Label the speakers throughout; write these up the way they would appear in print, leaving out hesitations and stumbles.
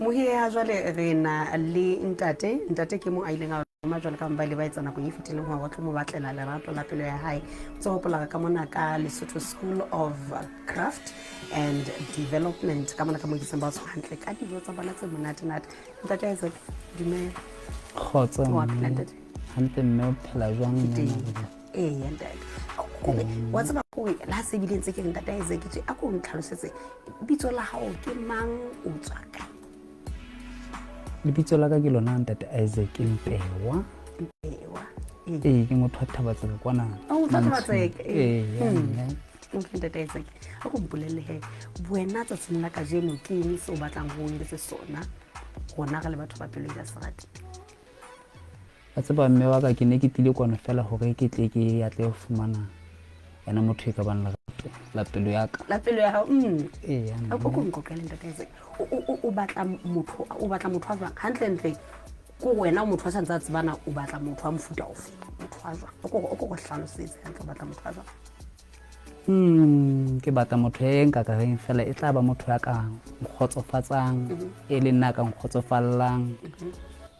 Speaker 1: Mohi ha jwale re na le ntate. Ntate ke mo a ileng a roma jwale ka ba ile ba etsa nakong e fetileng hore ba tlo mo batlela lerato la pelo ya hae. Tse hopola re ka mona ka Lesotho School of Craft and Development ka mona ka mo kiseng ba tshwa hantle ka dijo tsa bona tse monate-nate. Ntate Isaac, dumela.
Speaker 2: Kgotso.
Speaker 1: Wa
Speaker 2: mme.
Speaker 1: phela, ntate?
Speaker 2: Hantle mme, o phela jwang
Speaker 1: Ke teng.
Speaker 2: mme?
Speaker 1: Eya ntate. Kore wa tseba kore le ha se ebile ntse ke re ntate Isaac tje, a ko ntlhalosetse bitso la hao ke mang, o tswa kae?
Speaker 2: Lebitso la ka ke lona ntate Isaac Mpewa.
Speaker 1: Ewa. Ee.
Speaker 2: Ee, ke motho wa Thabatseka kwana.
Speaker 1: Oh, o tswa Thabatseka, ee.
Speaker 2: Ee, ya mme.
Speaker 1: Okay, ntate Isaac, a ko mpolelle he, wena tsatsing la kajeno ke eng se o batlang ho eletse sona rona re le batho ba pelo ya serati?
Speaker 2: Wa tseba mme wa ka, ke ne ke tlile kwano fela hore ke tle ke atle ho fumana yena motho e ka bang lerato la pelo ya ka.
Speaker 1: La pelo ya hao.
Speaker 2: Ee, ya
Speaker 1: A ko
Speaker 2: mme.
Speaker 1: ko nqoqele ntate Isaac. O batla motho, o batla motho wa jwang? Hantlentle ko wena o motho a santse a tsebana, o batla motho wa mofuta ofe? Motho wa jwang? O ko go hlalosetse hantle, o batla motho wa jwang?
Speaker 2: Ke batla motho e nka ka reng fela e tla ba motho ya ka nkgotsofatsang, e leng nna ka nkgotsofallang.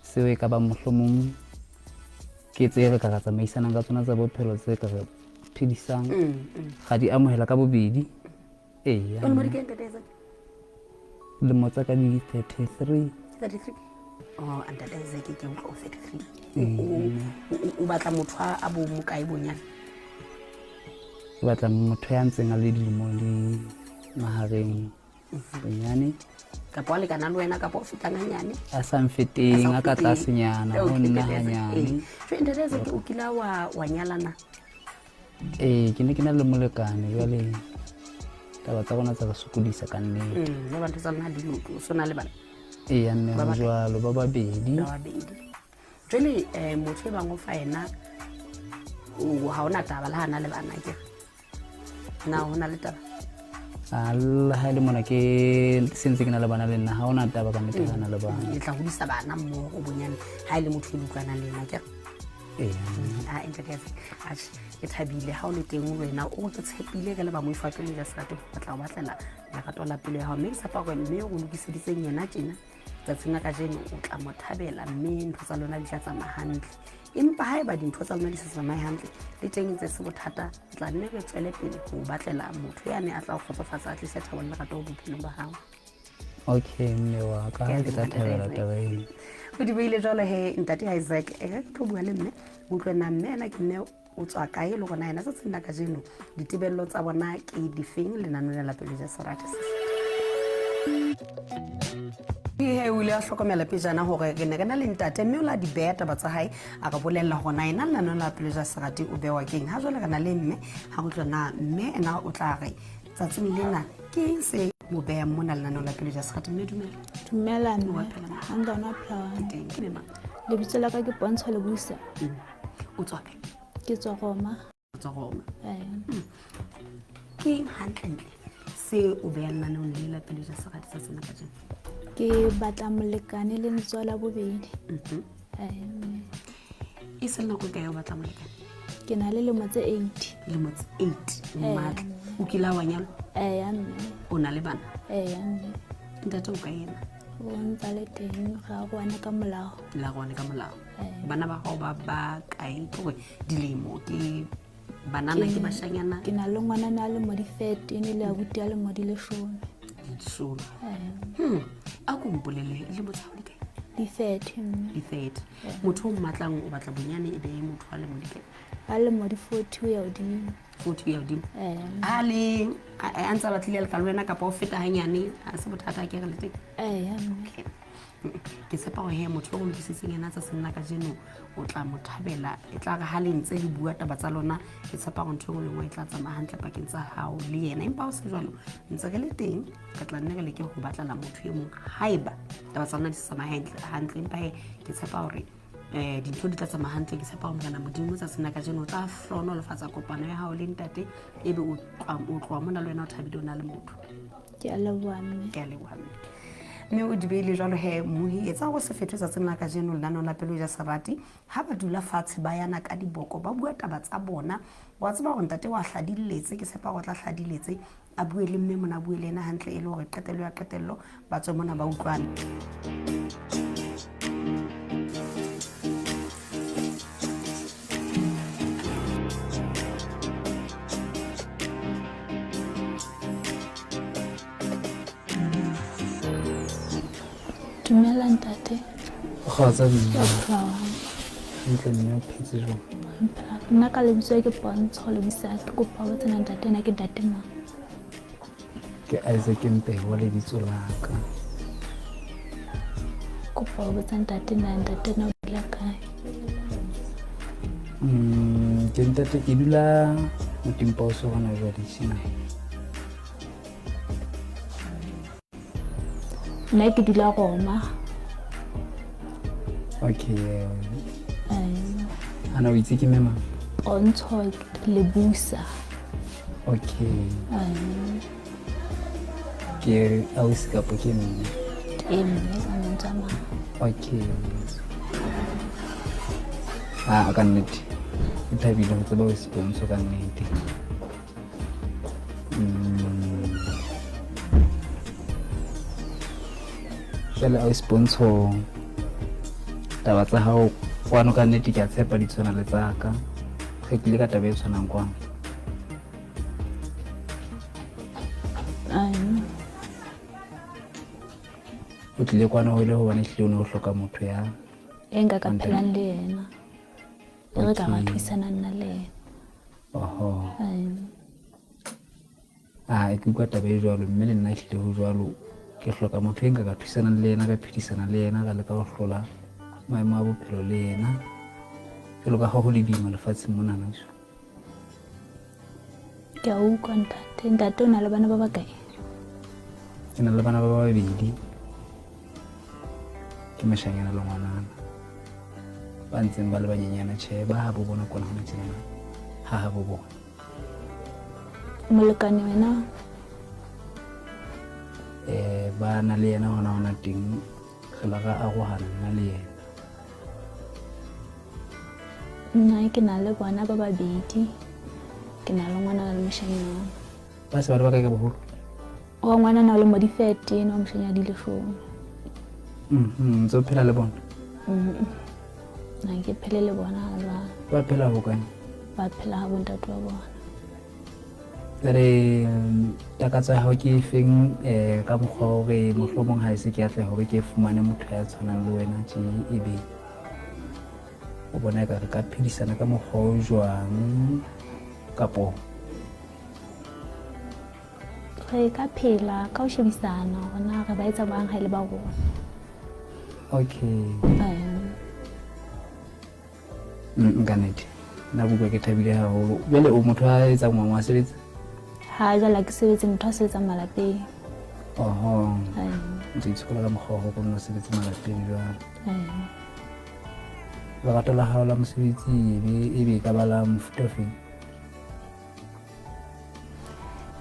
Speaker 2: Seo e ka ba mohlomong ke tse re ka ra tsamaisanang ka tsona tsa bophelo, tse ka re phedisang, ga di amohela ka bobedi. Ee,
Speaker 1: O lemo di kae, ntate Isaac?
Speaker 2: Lemo tsa ka di 33.
Speaker 1: 33. Oh, ntate Isaac, ke utlwa o 33. O batla motho a bo mokae bonyane?
Speaker 2: Ke batla motho ya ntseng a le dilemo di mahareng bonyane.
Speaker 1: Kapa wa lekana le wena kapa o fetang hanyane?
Speaker 2: A sa mfeteng, a ka tlasenyana ho nna hanyane.
Speaker 1: Jwale ntate Isaac, o kila wa nyalana?
Speaker 2: Ee, ke ne ke na le molekane, jwale taba tsa rona tsa re sokodisa ka nnete.
Speaker 1: Le batho tsa lona di loke, o sona le bana?
Speaker 2: Ee, ya mme,
Speaker 1: Ba
Speaker 2: ho
Speaker 1: bakae?
Speaker 2: jwalo, ba babedi.
Speaker 1: Ba babedi. Jwale motho e bang o fa yena ha ona taba le ha na le bana, ke na ho na le taba?
Speaker 2: A le ha e le mona ke sentse ke na le bana le nna, ha ona taba ka nnete ha na le bana.
Speaker 1: Le tla hodisa bana mmogo bonyane ha e le motho e le utlwanang le ena, ke re?
Speaker 2: Ee.
Speaker 1: A ntate Isaac, atjhe, ke thabile ha o le teng wena, o ke tshepile re le ba moifo wa pelo ya serati o tla o batlela lerato la pelo ya hao, mme ke tshepa hore mme o lokiseditseng yena tjena tsatsing la kajeno o tla mo thabela, mme ntho tsa lona di tla tsamaya hantle. Empa haeba dintho tsa lona di sa tsamaye hantle le teng, ntse se bothata, re tla nne re tswele pele ho batlela motho yane a tla o kgotsofatsa, a tlise thabo le lerato bophelong ba hao.
Speaker 2: Okay mme wa ka,
Speaker 1: Ke a
Speaker 2: ke tla
Speaker 1: leboha, ntate
Speaker 2: thabela
Speaker 1: Isaac.
Speaker 2: taba eno.
Speaker 1: O di beile jwalo he ntate Isaac. E re tlo bua le mme, o utlwe na mme ena ke mme o tswa kae, le gona yena tsatsing la kajeno ditebello tsa bona ke difeng lenaneo la pelo ja serati se. He, o ile a hlokomela pejana hore re ne re na le ntate, mme o la di beya taba tsa hae, a re bolella hore na ena lenaneo la pelo ja serati o bewa keng. Ha jwale re na le mme, ha re utlwe na mme ena o tla re tsatsing lena ke eng se mo behang mona lenaneong la pelo ja serati. Mme, dumela.
Speaker 3: Dumela mme.
Speaker 1: Wa phela, mme?
Speaker 3: Hantle, ona phela
Speaker 1: Ke
Speaker 3: hantle.
Speaker 1: teng. Ke memang?
Speaker 3: Lebitso la ka ke Pontsho Lebusa.
Speaker 1: O tswa kae?
Speaker 3: Ke tswa Roma.
Speaker 1: O tswa Roma.
Speaker 3: Eh.
Speaker 1: Ke eng hantlentle se o behang lenaneong le la pelo ja serati tsatsing la kajeno?
Speaker 3: Ke batla molekane le letswalo la bobedi. Eh, mme.
Speaker 1: E se le nako e kae o batla molekane?
Speaker 3: Ke na le lemo tse 8.
Speaker 1: Lemo tse 8.
Speaker 3: Eh.
Speaker 1: Matla, o kile wa nyalwa?
Speaker 3: Eh, ya mme.
Speaker 1: O na le bana?
Speaker 3: Eh, ya mme.
Speaker 1: Ntate o ka ena?
Speaker 3: O ntsa le teng, re arohane ka molao.
Speaker 1: La rone ka molao.
Speaker 3: Eh.
Speaker 1: Bana ba gago ba ba kae? Ke gore dilemo ke banana, ke bashanyana?
Speaker 3: Ke na le ngwanana a lemo di 13 le abuti a lemo di 10.
Speaker 1: 10.
Speaker 3: Eh,
Speaker 1: A ko mpolele, lemo tsa gago di kae?
Speaker 3: Di 30 mme.
Speaker 1: Di 30. Motho o mmatlang, o batla bonyane e be motho wa lemo di kae?
Speaker 3: A lemo di 40 ho ya hodimo.
Speaker 1: 40 ya hodimo.
Speaker 3: Eh,
Speaker 1: A le a ntse a batlile a leka le wena kapa o feta hanyane, a se bothata, ke re le teng?
Speaker 3: Eh, ya mme.
Speaker 1: Okay. Ke tshepa gore he motho o go lokisitseng ena tsatsing la kajeno o tla mo thabela. E tla re ha le ntse le bua taba tsa lona, ke tshepa gore ntho e nngwe le nngwe e tla tsamaya hantle pakeng tsa hao le yena. Empa o se jwalo, ntse re le teng, re tla nne re leke go batlela motho e mong haeba taba tsa lona di sa tsamaye hantle hantle. Empa he, ke tshepa gore dintho di tla tsamaya hantle. Ke tshepa gore Morena Modimo tsatsing la kajeno o tla hlohonolofatsa kopano ya hao le ntate, ebe o tloha mona le wena o thabile, o na le motho.
Speaker 3: Ke a leboha mme.
Speaker 1: Ke a leboha mme. Mme o di beile jwalo he mohi, etsa hore se fetwe tsatsing la kajeno lenaneong la Pelo e ja Serati. Ha ba dula fatshe ba yana ka diboko, ba bua taba tsa bona. Wa tseba hore ntate wa hladiletse, ke tshepa hore o tla hladiletse a bue le mme mona, a bue le ena hantle e le hore qetello ya qetello ba tswe mona ba utlwane.
Speaker 3: Dumela ntate.
Speaker 2: Kgotsa mme. Hantle mme, o phetse jwang?
Speaker 3: Nna ka lebitso ke Pontsho Lebisa, ke kopa ho tsena ntate ena ke ntate mang?
Speaker 2: Ke Isaac Mpewa lebitso la ka.
Speaker 3: Kopa ho botsa ntate na ntate na o dula kae?
Speaker 2: Ke ntate ke dula Motimposo hona jwale tjena.
Speaker 3: Nna ke dula Roma.
Speaker 2: Okay. Ana o itse ke mema?
Speaker 3: Pontsho Lebusa.
Speaker 2: Okay. Ke ausi kapo ke mme?
Speaker 3: Ke mme ka mantswe a mang.
Speaker 2: Okay. Ah, ka nnete. Ke thabile ho tseba o Pontsho ka nnete. Jwale ausi Pontsho, taba tsa hao kwano ka nnete ke a tshepa di tshwana le tsa ka. Re tlile ka taba e tshwanang kwano. O tlile kwano ho ile hobane ehlile o ne o hloka motho ya
Speaker 3: e nka ka phelang le yena, e re ka ra thusana nna le yena.
Speaker 2: Oho. Ah, ke utlwa taba e jwalo mme le nna ehlile ho jwalo. Ke hloka motho e nka ka thusanang le yena, ka phedisana le yena, ka leka ho hlola maemo a bophelo le yena. Jwalo ka ha ho le boima lefatsheng monana so.
Speaker 3: Ke a utlwa ntate. Ntate o na le bana ba bakae?
Speaker 2: Ke na le bana ba babedi. Ke moshanyana le ngwanana. Ba ntseng ba le banyenyana tjhe, ba ha bo bona kona hona tjena. Ha ha bo bona.
Speaker 3: Molekane wena?
Speaker 2: Ba na le yena hona hona teng, re la ra arohana nna le yena.
Speaker 3: Nna ke na le bona ba babedi, ke na le ngwana le moshanyana.
Speaker 2: Ba se ba le bakae ka boholo?
Speaker 3: Wa ngwana na le mo di 13, wa moshanyana di 10.
Speaker 2: Ntse o phela le bona?
Speaker 3: Nna ke phele le bona ha jwale.
Speaker 2: Ba phela hokae?
Speaker 3: Ba phela ha bontate wa bona.
Speaker 2: Jwale takatso ya hao ke efeng ka mokgwa wa hore mohlomong ha e se ke atleha hore ke fumane motho ya tshwanang le wena tje, ebe o bona eka re ka phedisana ka mokgwa o jwang kapo?
Speaker 3: Re ka phela ka ho shebisana hore na re ba etsa bang ha e le ba rona.
Speaker 2: Okay. Nka nnete. Nna ke utlwa ke thabile haholo. Jwale o motho a etsang ngwana wa sebetsa?
Speaker 3: Ha jwale ha ke sebetse, motho a sebetsang malapeng.
Speaker 2: Oho. Ntse itshokola ka mokgwa wa hore o nno sebetse malapeng jwale. Lerato la hao la mosebetsi ebe e ka ba la mofuta o feng?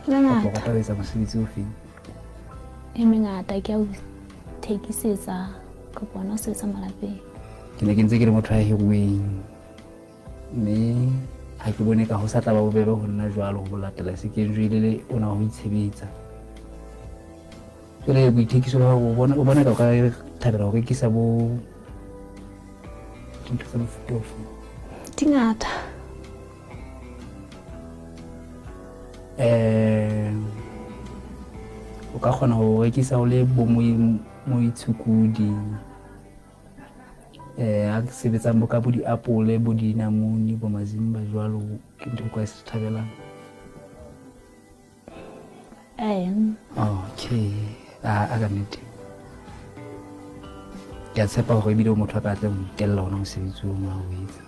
Speaker 3: E mengata.
Speaker 2: Kapa o rata ho etsa mosebetsi o feng?
Speaker 3: E mengata, ke ya ho thekisetsa kapa hona ho sebetsa malapeng.
Speaker 2: Ke ne ke ntse ke le motho ya hiruweng, mme ha ke bone ka ho sa tla ba bobebe ho nna jwalo ho latela se ke jwele le ona ho itshebetsa. Jwale boithekiso ba hao o bona ka o ka thabela ho rekisa bo dintho tsa mofuta ofe?
Speaker 3: Di ngata.
Speaker 2: O ka kgona ho rekisa o le bo moitshukudi, a sebetsang bo ka bo diapole, bo dinamune, bo mazimba jwalo, ke ntho e ka se thabelang. Okay. A ka nnete. Ke a tshepa hore ebile o motho a ka tlang ho itella hona mosebetsi ono wa ho etsa.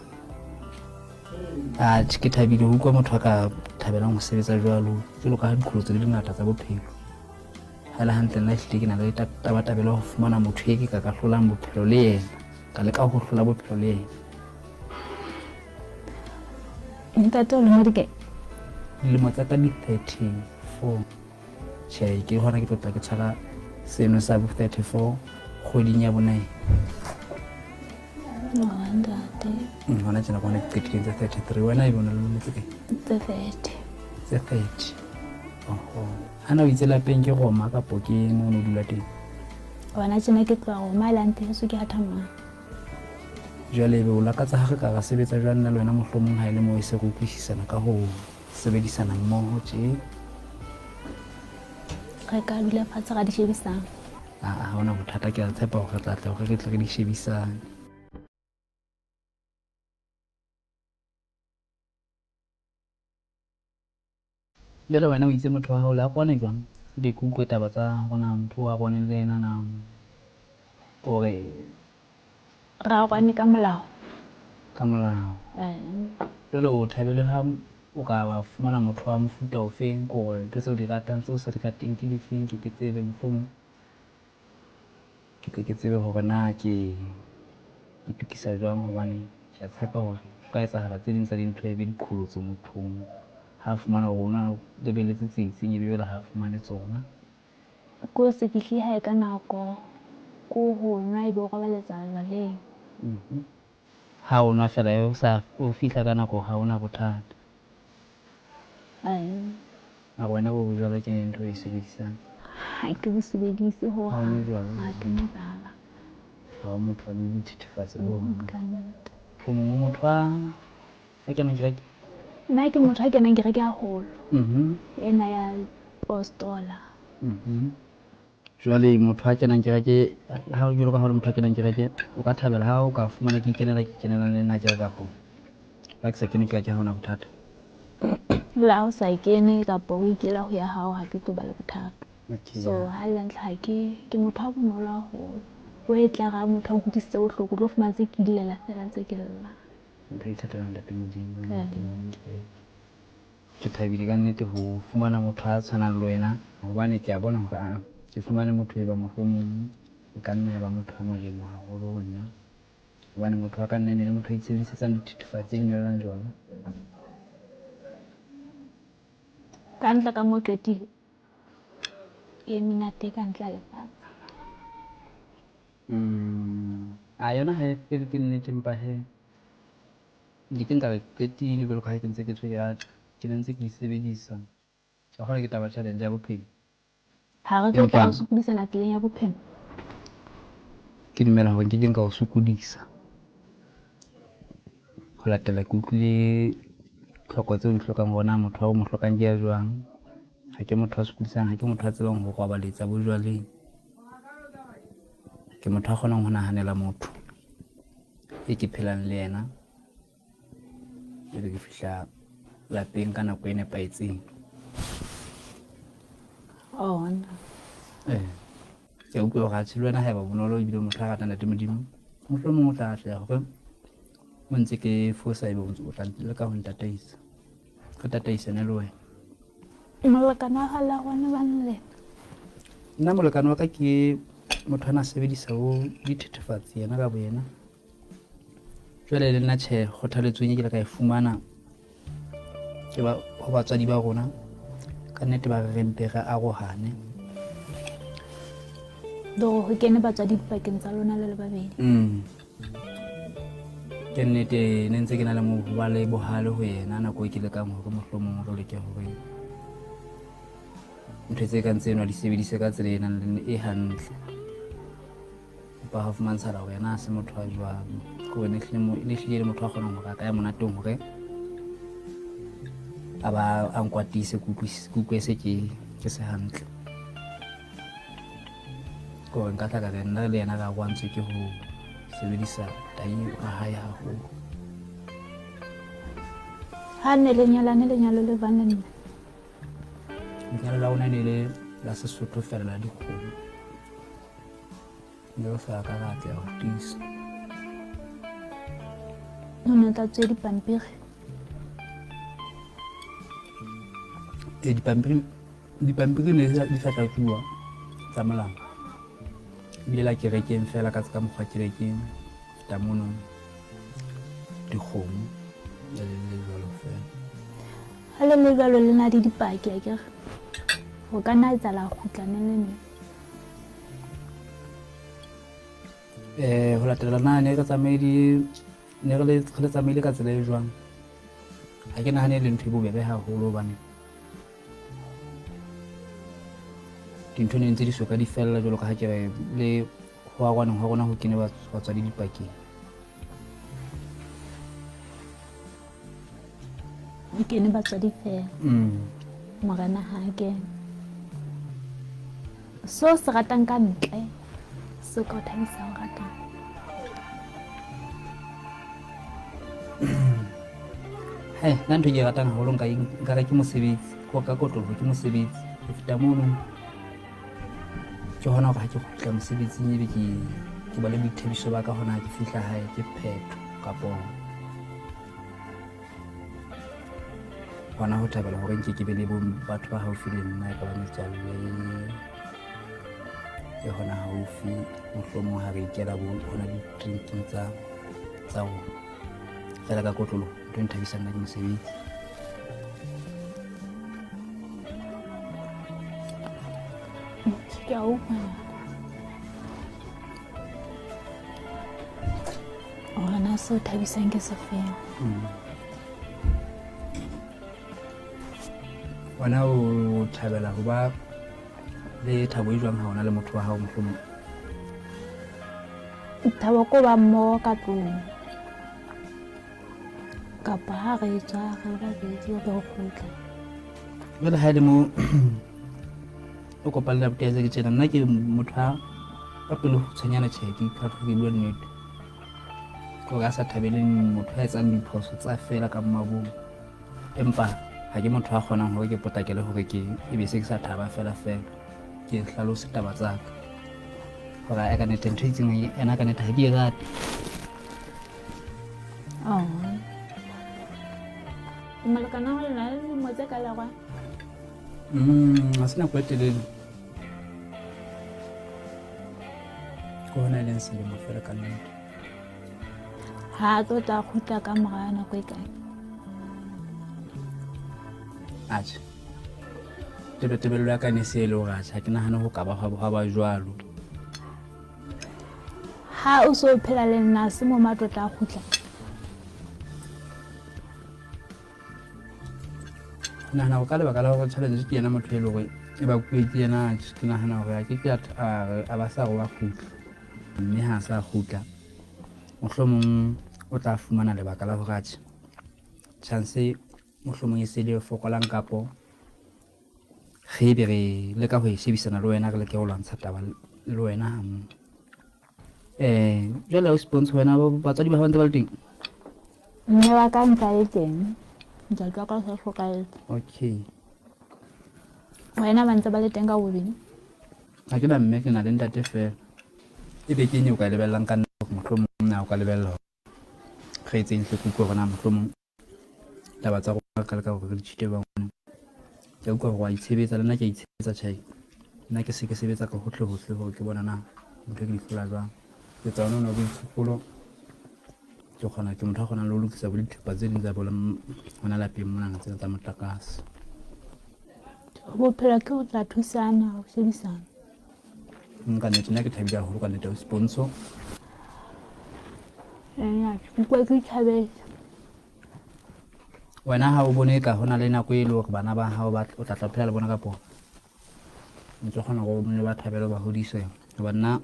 Speaker 2: Atjhe, ke thabile ho utlwa motho a ka thabelang ho sebetsa jwalo, jwalo ka ha diqholotso di le ngata tsa bophelo. Ha e le hantle nna ehlile ke na le tabatabelo ya ho fumana motho e ke ka ka hlolang bophelo le yena, ka leka ho hlola bophelo le yena.
Speaker 3: Ntate o lemo di kae?
Speaker 2: Dilemo tsa ka di 34. Tjhe, ke hona ke tlo tla ke tshwara Seno sa bo 34 kgweding ya bonae.
Speaker 3: Ntate.
Speaker 2: Hona tjena ke hona ke qetileng tse 33. Wena ebe o na le lemo tse kae?
Speaker 3: Tse 30.
Speaker 2: Tse 30. Oho. Hana o itse lapeng ke Roma kapo ke mo o ne o dula teng?
Speaker 3: Hona tjena ke tloha Roma le ante heso ke hatha mang.
Speaker 2: Jwale ebe o lakatsa ha re ka ra sebetsa jwang nna le wena mohlomong ha e le moo e se re utlwisisana ka ho sebedisana mmoho tje?
Speaker 3: Re ka dula fatshe ra di shebisana.
Speaker 2: Ha hona bothata, ke a tshepa hore re tla tla hore re tle re di shebisane. Jwale wena o itse motho wa hao le a kwane jwang? Ke ke utlwe taba tsa hore na motho wa rone le yena na hore
Speaker 3: ra kwane ka molao.
Speaker 2: Ka molao. Jwale o thabele ha o ka wa fumana motho wa mofuta ofeng, kore ntho tseo di ratang tseo sa di rateng ke difeng, ke ke tsebe mohlomong. Ke tle ke tsebe hore na ke itokisa jwang hobane ke a tshepa hore ho ka etsahala tse ding tsa dintho e be diqholotso mothong. Ha fumana hore o na lebelletse tse itseng, ebe jwale ha fumane tsona.
Speaker 3: Ko se fihle hae ka nako, ko ho nwa ebe o robaletsa jwaleng.
Speaker 2: Ha o nwa fela o sa o fihla ka nako ha ona bothata. Mara wena bo jwala ke ntho e sebedisang?
Speaker 3: Ha ke bo sebedise ho
Speaker 2: Ha o nwe jwala?
Speaker 3: Ha ke nwe jwala.
Speaker 2: Ha o motho wa dithethefatsi ho hang.
Speaker 3: Ka nnete.
Speaker 2: O mongwe motho a kenang kereke?
Speaker 3: Nna ke motho a kenang kereke haholo. Ena ya postola.
Speaker 2: Jwale motho a kenang kereke, ha jwalo ka ha o le motho a kenang kereke, o ka thabela ha o ka fumana ke ikenela ke kenelang le nna kereke kapo ha ke sa kene kereke ha hona bothata.
Speaker 3: Le ha o sa kene kapa o ikela ho ya hao ha ke tlo ba le bothata.
Speaker 2: Okay.
Speaker 3: So ha le hantle ha ke motho a bonolo haholo. O e tla ra motho a nkutlwisitse bohloko, o tlo fumana tse ke illela fela ntse ke lla.
Speaker 2: Ntho e thatelang Ntate Modimo. Ke thabile ka nnete ho fumana motho a tshwanang le wena hobane ke a bona hore a ke fumane motho e ba mohlomong e ka nna ya ba motho a molemo haholo ho nna. Hobane motho wa ka nna e ne le motho a itshebedisetsang dithethefatsi tse nwellang jwala.
Speaker 3: Ka ntle ka mo qetile. E menate ka ntle lefatshe.
Speaker 2: A yona ha e fele ke nnete empa he nke ke nka re qetile jwalo ka ha ke ntse ke tshwere ke ne ntse ke di sebedisa. Ka hona ke taba challenge ya bophelo.
Speaker 3: Ha re tlo tla o sokodisana tseleng ya bophelo.
Speaker 2: Ke dumela hore nke ke nka o sokodisa. Ho latela ke utlwile tlhoko tseo di hlokang hore na motho wa o mo hlokang ke ya jwang. Ha ke motho a sokodisang, ha ke motho a tsebang ho robaletsa bo jwaleng. Ke motho a kgonang ho nahanela motho e ke phelang le yena. Ebe ke fihla lapeng ka nako e nepahetseng.
Speaker 3: Ona.
Speaker 2: Ke utlwa hore atjhe le wena haeba bonolo ebile motho a ratang Ntate Modimo, mohlomong o tla atleha hore o ntse ke fosa ebe o ntse o tla leka ho ntataisa. Re tataisane le wena.
Speaker 3: Molekane wa hao le rona ba le.
Speaker 2: Nna molekane wa ka ke motho a na sebedisa bo dithethefatsi yena ka boyena. Jwale le nna tjhe kgothaletsong e ke ile ka e fumana ke ba ho batswadi ba rona ka nnete ba re re mpe re arohane.
Speaker 3: Do ho kene batswadi dipakeng tsa lona le le babedi.
Speaker 2: Ke nnete ne ntse ke na le mo ba le bohale ho yena nako e ke lekang hore mohlomong re leke hore ntho tse kang tseno a di sebedise ka tsela e nang le e hantle. Empa ha fumantshala hore yena ha se motho a jwalo. Ke hore ne hlile le motho a kgonang hore a ka ya monateng hore a ba a nkwatise ke utlwe se ke se hantle. Ke hore nka tla ka re nna le yena re arohantswe ke ho sebedisa tai wa hae haholo.
Speaker 3: Ha ne le nyalane lenyalo le bana nne?
Speaker 2: Lenyalo la rona ne le la Sesotho fela la dikgomo. Ne re sa ka ra atleha ho tiisa.
Speaker 3: O ne o tla tswe dipampiri?
Speaker 2: E dipampiri ne di sa tlatsuwa tsa molao. Ebile la kerekeng fela ka ka mokgwa kerekeng feta mono dikgomo le le jwalo fela.
Speaker 3: Ha le le jwalo le na le dipaki akere? Ho ka nna etsahala kgutla neng le neng.
Speaker 2: Ho latela na ne re tsamaile ne re le tsamaile ka tsela e jwang, ha ke nahane e le ntho e bobebe haholo hobane dintho ne ntse di soka di fella jwalo ka ha ke re le ho arohaneng hwa rona ho kene batswadi dipakeng.
Speaker 3: Ho kene batswadi fela. Morena ha a kene. Seo se ratang ka ntle se ka o thabisang o ratang.
Speaker 2: Hai, nna ntho e ke e ratang haholo nka nka re ke mosebetsi, ko ka kotloloho ke mosebetsi. Ho feta mono ke hona hore ha ke kgutla mosebetsing ebe ke ke ba le boithabiso ba ka hona ha ke fihla hae ke phetho kapo hona ho thabela hore nke ke be le bo batho ba haufi le nna, e ka ba metswalle e hona haufi, mohlomong ha re ikela bo hona di-drinking tsa rona. Fela ka kotloloho ntho e nthabisang nna ke mosebetsi.
Speaker 3: Ke a utlwa hore na se o thabisang ke sefeng.
Speaker 2: Wena o thabela ho ba le thabo e jwang ha ona le motho wa hao mohlomong?
Speaker 3: Thabo ko ba mmoho ka tlung kapa ha re tswa re le babedi re kgutla.
Speaker 2: Jwale ha e le mo o kopane le abuti Isaac tjena, nna ke motho a ka pelo tshwenyana tjhe, ke ke bua nnete. Ke hore a sa thabeleng motho a etsang diphoso tsa fela ka mmabong, empa ha ke motho a kgonang hore ke potlakele hore ke e be se ke sa thaba fela fela, ke hlalose taba tsa ka hore a ka nnete ntho e itseng ena ka nnete ha ke e rate.
Speaker 3: Oh. Molekane wa lona le dilemo tse ka lerwa?
Speaker 2: Ha se nako e telele. Ke hona e leng selemo fela ka nnete.
Speaker 3: Ha a tlo tla kgutla ka mora nako e kae?
Speaker 2: Atjhe. Tebetebello ya ka ne se e le hore atjhe ha ke nahane ho ka ba hwa ba jwalo.
Speaker 3: Ha o so phela le nna se mo matlo tla kgutla.
Speaker 2: Nahana hore ka lebaka la hore challenge ke yena motho e leng hore e bakuwe ke yena, ke nahana hore a ke ke a ba sa re wa kgutla, mme ha a sa kgutla mohlomong o tla fumana lebaka la hore atjhe chance mohlomong e se le e fokolang, kapo re be re leka ho e shebisana le wena, re leke ho lwantsha taba le wena ha mmoho. Jwale o sponsor wena, batswadi ba hao ba ntse ba le teng?
Speaker 3: Mme wa ka ntse a le teng, ntate wa ka o sa hlokahetse.
Speaker 2: Okay.
Speaker 3: Wena ba ntse ba le teng ka bobedi?
Speaker 2: Ha ke na mme, ke na le ntate fela. E be ke eng eo ka e lebellang ka nna hore mohlomong na o ka lebella hore re etseng hle, ke utlwe hore na mohlomong taba tsa rona re ka leka hore re di tjhite jwang. Ke a utlwa hore wa itshebetsa, le nna ke a itshebetsa tjhe. Nna ke se ke sebetsa ka hohle hohle hore ke bona na ntho ke di hlola jwang. Ke tsa ona boitshokolo, ke kgona ke motho a kgonang le ho lokisa bo dithepa tse ding tsa bo hona lapeng monana tsena tsa motlakase.
Speaker 3: Bophelo ke ho tla thusana, ho shebisana.
Speaker 2: Ka nnete nna ke thabile haholo ka nnete sponsor.
Speaker 3: Ee, ke utlwa ke ithabetse.
Speaker 2: Wena ha o bone ka hona le nako e le hore bana ba hao ba o tla tla phela le bona kapo ntse kgona hore o ba thabele ba hodise? Hoba nna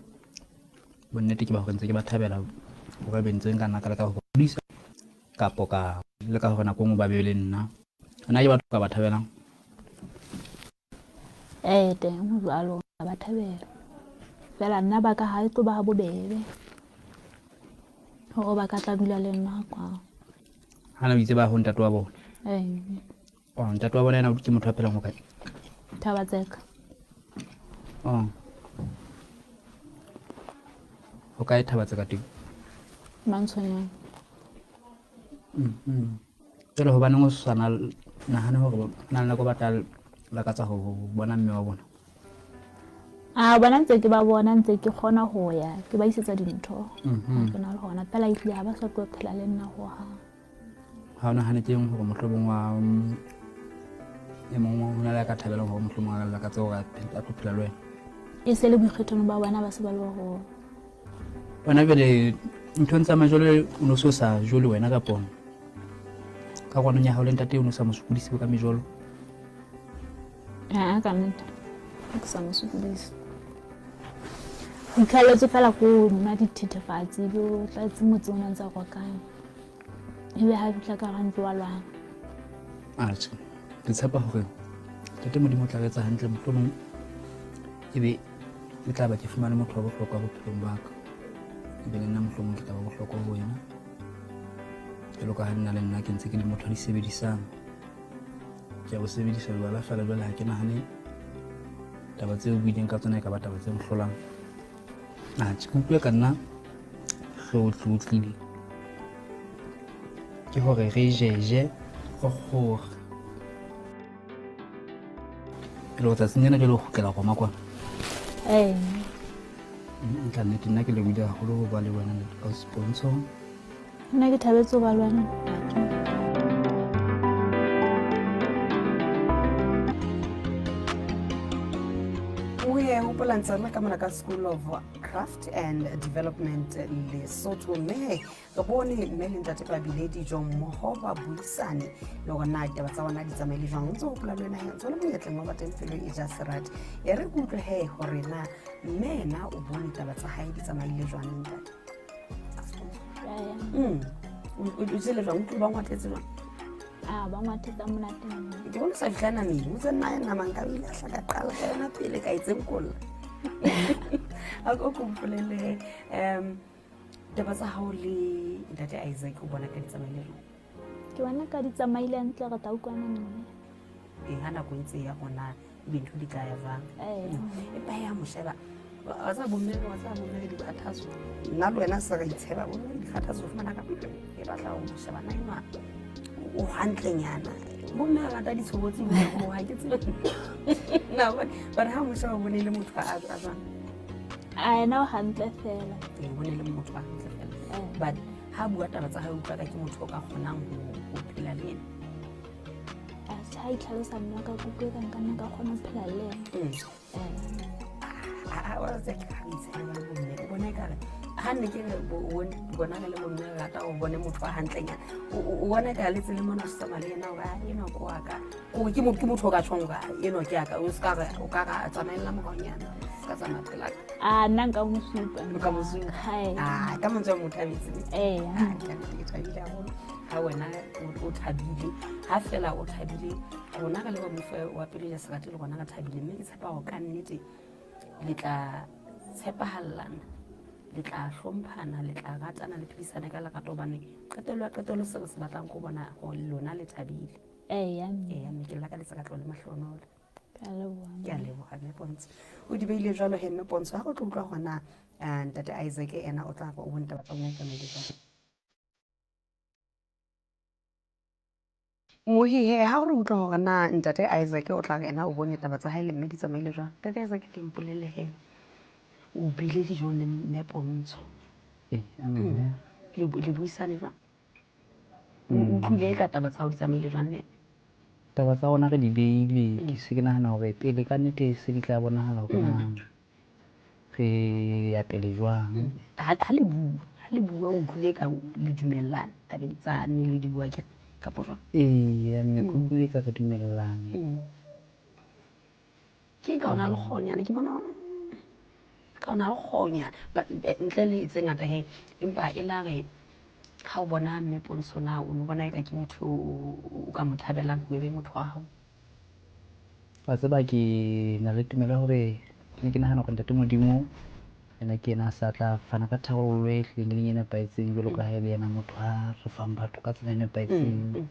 Speaker 2: bonnete ke ba hore ntse ke ba thabela hore be ntse nka nna ka leka ho hodisa kapo ka leka hore nako e nngwe ba be le nna. Nna ke batho ka ba thabelang.
Speaker 3: Ee, teng ho jwalo, ba thabela. Fela nna ba ka ha e tlo ba ha bobebe hore ba ka tla dula le nna kwa.
Speaker 2: Ha na o itse ba ho ntate wa bona?
Speaker 3: Ee.
Speaker 2: Oh, ntate wa bona yena ke motho a phelang ho kae?
Speaker 3: Thaba-Tseka.
Speaker 2: Oh. Ho kae Thaba-Tseka teng?
Speaker 3: Mantshonyane.
Speaker 2: Jwale hobaneng o sa nahane hore na le nako ba tla lakatsa ho bona mme wa bona?
Speaker 3: A bona ntse ke ba bona, ntse ke kgona ho ya ke ba isetsa dintho. Ke na le hona fela ehlile ha ba sa tlo phela le nna hohang.
Speaker 2: Ha o nahane ke eng hore mohlomong wa e mong ho na le a ka thabelang hore mohlomong a lakatse hore a tlo phela le wena?
Speaker 3: E se le boikgethong ba bona, ba se ba le baholo.
Speaker 2: Wena jwale nthong tsa majolo o no so sa jole wena kapo ka kwanong ya hao le ntate o no sa mo sokodise ka mejolo?
Speaker 3: Aa, ka nnete ha ke sa mo sokodise. Ho itlhalletse fela ko nwa dithethefatsi ebe o tletse motse ona ntse a rokana. Ebe ha fihla ka hara ntlo wa lwana.
Speaker 2: Atjhe, ke tshepa hore ntate Modimo o tla re etsa hantle, mohlomong ebe e tla ba ke fumane motho wa bohlokwa bophelong ba ka. Ebe le nna mohlomong ke tla ba bohlokwa ho wena. Jwalo ka ha nna le nna ke ntse ke le motho a di sebedisang. Ke a bo sebedisa jwala fela jwale ha ke nahane taba tseo o buileng ka tsona e ka ba taba tse nhlolang. Atjhe, ke utlwe ka nna re otlotlile. Ke hore re jeje re kgore. Pele ho tsatsing lena jwale o kgutlela Roma kwana.
Speaker 3: Ee.
Speaker 2: Ka nnete nna ke lebohile haholo ho ba le wena ausi Pontsho.
Speaker 3: Nna ke thabetse ho ba le wena.
Speaker 1: O ye hopola ntse re le ka mona ka School of Craft and Development Lesotho, mme re bone mme le ntate ba bile dijo mmoho, ba buisane le hore na ditaba tsa bona di tsamaile jwang. O ntse o hopola le wena he ntse o le monyetleng wa ba teng pelo e ja serati. E re ke utlwe he hore na mme ena o bone taba tsa hae di tsamaile jwang le ntate. O jele jwang? O utlwe ba ngwathetse jwang?
Speaker 3: A ba ngwathetsa monate.
Speaker 1: Ke bona o sa fihla nameng, o tse nna nama nka o ile a hla ka qala ka yona pele ka e tsenkolla. A ko ko mpolelle taba tsa hao le ntate Isaac, o bona ka di tsamaile jwang?
Speaker 3: Ke bona ka di tsamaile hantle, re tla utlwana mme.
Speaker 1: Ee, ha nako e ntse e ya gona ebe ntho di tla ya jwang?
Speaker 3: Ee.
Speaker 1: Empa ya mo sheba, wa tseba bomme, wa tseba bomme le dikgathatso. Nna le wena se re itsheba bomme le dikgathatso, o fumana ka e batla ho mo sheba na enwa o hantlenyana. Bomme ba rata ditshobotsi bo ha ke tsebe. Na ba re ha mo sheba o bone le motho a jwang?
Speaker 3: A ena o hantle fela.
Speaker 1: Ee, o bone le motho a hantle fela.
Speaker 3: Ee.
Speaker 1: But ha bua taba tsa hae, utlwa ka ke motho o ka kgonang ho phela le yena.
Speaker 3: Atjhe, ha itlhalosa mme wa ka, ke utlwe ka nka nna ka kgona ho phela le yena. Ee.
Speaker 1: Wa tseba ke ha re itsheba le bomme, o bona ekare ha nne ke re bona re le bomme re rata o bone motho wa hantlenyana. O bona ekare le tsele mona o tsamaya le yena hore, ah, enwa ke wa ka. Kore ke motho o ka tjhong hore, ah, enwa ke ya ka. O ska re, o ka ra tsamaella moraonyana, o ska tsamaya pela ka.
Speaker 3: A, nna nka mo supa.
Speaker 1: O ka mo supa.
Speaker 3: Hae.
Speaker 1: Ah, ka mantswe a mo thabetse.
Speaker 3: Ee.
Speaker 1: Ah, ka nnete ke thabile haholo. Ha wena o thabile, ha fela o thabile, rona re le ba mofu wa pelo ya serati le rona re thabile, mme ke tshepa hore ka nnete le tla tshepahallana, le tla hlomphana, le tla ratana, le phedisane ka lerato, hobane qetello ya qetello se re se batlang ko bona hore lona le thabile.
Speaker 3: Eya, mme.
Speaker 1: Eya, mme ke lakaletsa katleho le mahlohonolo.
Speaker 3: Ke a leboha.
Speaker 1: Ke a leboha, mme Pontsho. O di beile jwalo he, mme Pontsho, ha re tlo utlwa hore na ntate Isaac ena o tla re o bone taba tsa bona di tsamaile jwang. Mohi he, ha re utlwa hore na ntate Isaac o tla re ena o bone taba tsa hae le mme di tsamaile jwang. Ntate Isaac, ke mpolelle he, o bile dijong le mme Pontsho.
Speaker 2: Ee, mme.
Speaker 1: Le buisane jwang? O utlwile ka taba tsa hao di tsamaile jwang le?
Speaker 2: Taba tsa rona re di beile, ke se ke nahana hore pele ka nnete se di tla bonahala hore na re ya pele jwang.
Speaker 1: Ha le bua, ha le bua o utlwile ka le dumellana tabeng tsa ne le di bua ke kapo jwang?
Speaker 2: Ee, mme ke utlwile ka re dumellane.
Speaker 1: Ke ka ona le kgonyana, ke bona ka ona le kgonyana. But ntle le tse ngata he, empa e la re ha o bona mme Pontsho na o no bona eka ke motho o ka mo thabelang ho ebe motho wa hao?
Speaker 2: Wa tseba ke na le tumelo ya hore ke ne ke nahana hore ntate Modimo ena ke yena a sa tla fana ka tharollo e hlileng e leng e nepahetseng, jwalo ka ha e le yena motho a re fang batho ka tsela e nepahetseng.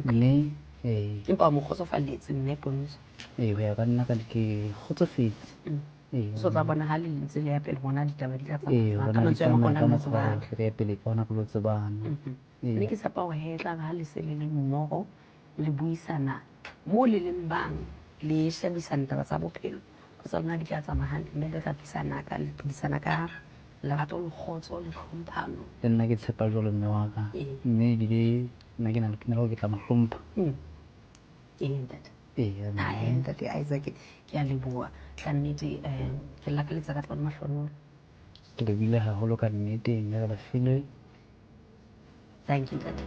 Speaker 2: Mme ee.
Speaker 1: Empa o mo kgotsofalletse mme Pontsho?
Speaker 2: Ee, ho ya ka nna ka ke kgotsofetse. Ee.
Speaker 1: So tla bona ha le ntse le ya pele bona ditaba di tla tsamaya.
Speaker 2: Ee,
Speaker 1: Ka
Speaker 2: bona di
Speaker 1: mantswe a mang,
Speaker 2: tsamaya
Speaker 1: rona
Speaker 2: ka
Speaker 1: re
Speaker 2: mokgwa
Speaker 1: tsebana.
Speaker 2: o re ya pele ka hona re lo tsebana. Ee.
Speaker 1: Mme ke tshepa hore he tla re ha le se le le mmoho, le buisana moo le leng bang, le shebisana taba tsa bophelo, tsa lona di tla tsamaya hantle, mme le tla phedisana ka, le phedisana ka lerato le kgotso le tlhomphano.
Speaker 2: Le nna ke tshepa jwalo mme wa ka.
Speaker 1: Ee.
Speaker 2: Mme ebile nna ke na le tumelo hore ke tla mo hlompha.
Speaker 1: Ee, ntate.
Speaker 2: Ee, mme.
Speaker 1: Hai, ntate Isaac, ke a leboha. Ka nnete, ke lakaletsa ka tlona mahlohonolo.
Speaker 2: Ke lebohile haholo ka nnete, mme re Bafilwe.
Speaker 1: Thank you, ntate.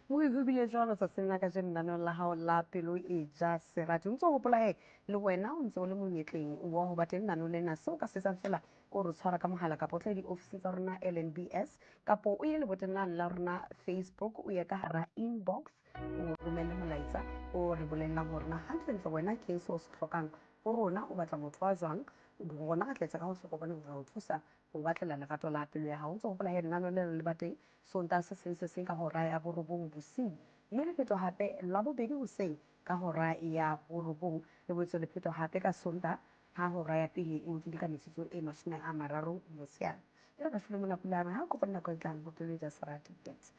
Speaker 1: Ho bile jwalo tsatsing la kajeno lenaneong la hao la Pelo e Ja Serati. O ntso hopola he le wena o ntse o le monyetleng wa ho ba teng lenaneong lena. Seo o ka se etsang feela ke hore o tshwara ka mohala kapa o tle diofising tsa rona LNBS kapo o ye leboteng lane la rona Facebook, o ye ka hara inbox, o romelle molaetsa o re bolellang hore na hantlentle wena ke eng seo o se hlokang ho rona, o batla motho wa jwang. Rona re tla etsa ka hohle hobane re o thusa ho batlela lerato la pelo ya hao. O ntso hopola he lenaneo lena le ba teng Sontaha se seng se seng ka hora ya 9 bosiu, mme le phetwa hape Labobedi hoseng ka hora ya 9. Le boetse le phetwa hape ka Sontaha ha hora ya pele e otlile ka metsotso e 30 motshehare. E re Bafilwe Mona Pulane, ha o kopane nako e tlang ho Pelo e Ja Serati. Thanks.